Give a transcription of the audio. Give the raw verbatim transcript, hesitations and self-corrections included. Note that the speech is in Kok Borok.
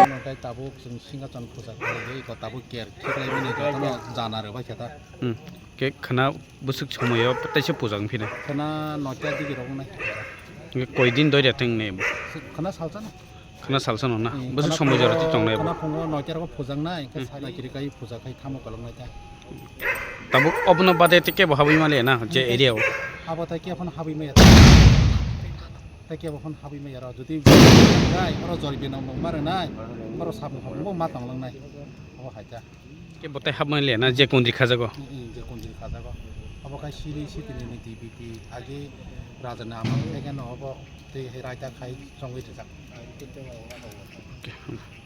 Ano khe tabuk chwng Singachon puja khlaijak, iko tabuk ker khiklaimani jotono jana rwbaikha ta. Hmm. Khe khwna bwswk somoio teisa puja wngphino? Khwna noita digi rok wngnai. Hwnkhe koi din doida tong ne bo? Khwna salsa no. Khwna salsa no na? Hmm, bwswk khwna somoi jora phungo, ti tong ne bo? Khwna phungo noita rogo puja wngnai, hwnkhe hmm, sari kiri kai puja khai thamo kolok nai ta. Tabuk obono bade te kebo habwi male na je area o? Abo tai kebo habwi maya. Tai kebo habwi maya ro. Jodi bai oro jori bino mung mare nai. Oro sabung habung ma tong lang nai. Abo hai ta. Kebo tai habwi male na je kondri khajago? Hmm, hmm, je kondri khajago. Abo khai siri sitini ni D B T age raja ni amang khai no abo te raita khai chongwi rijak. Okay.